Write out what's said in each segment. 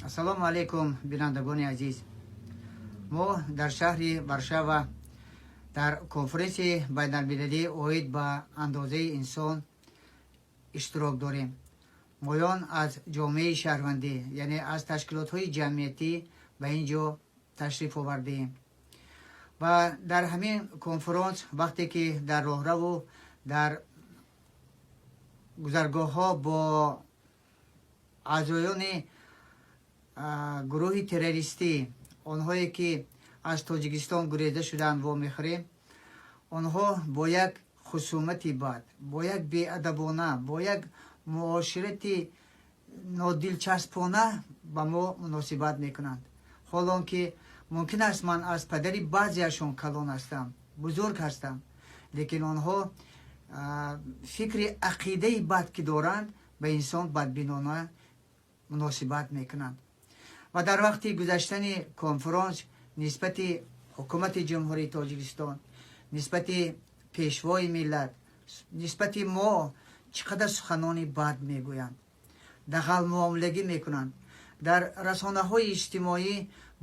Ассалому алайкум, бинандагони азиз. Мо дар шаҳри Варшава дар конференсияи байналмилалӣ оид ба андозаи инсон иштирок дорем. Моён аз ҷомеаи шаҳрвандӣ, яъне аз ташкилотҳои ҷамъиятӣ ба ин ҷо ташриф овардаем ва дар ҳамин конференс, вақте ки дар роҳраву дар гузаргоҳҳо бо аъзоёни гурӯҳи террористӣ, онҳое ки аз Тоҷикистон гуреза шуданд, вомехӯрем, онҳо бо як хусумати бад, бо як беадабона, бо як муоширати нодилчаспона ба мо муносибат мекунанд. Ҳолон ки мумкин аст, ман аз падари баъзеашон калон ҳастам, бузург ҳастам, лекин онҳо фикри ақидаи бад ки доранд, ба инсон бадбинона муносибат мекунанд. Ва дар вақти гузаштани конференс нисбати ҳукумати Ҷумҳурии Тоҷикистон, нисбати Пешвои миллат, нисбати мо чӣ қадар суханони бад мегӯянд, дағалмуомилагӣ мекунанд. Дар расонаҳои иҷтимоӣ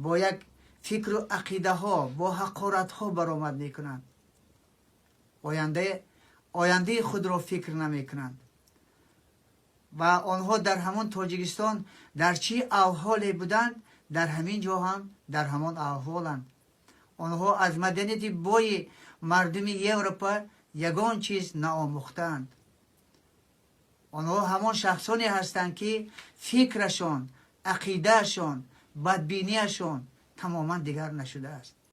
бо як фикру ақидаҳо, бо ҳақоратҳо баромад мекунанд. Ояндаи худро фикр намекунанд. Ва онҳо дар ҳамон Тоҷикистон дар чӣ аҳволе буданд, дар ҳамин ҷо ҳам дар ҳамон аҳволанд. Онҳо аз маданияти бои мардуми Европа ягон чиз наомӯхтаанд. Онҳо ҳамон шахсоне ҳастанд, ки фикрашон, ақидаашон, бадбиниашон тамоман дигар нашудааст.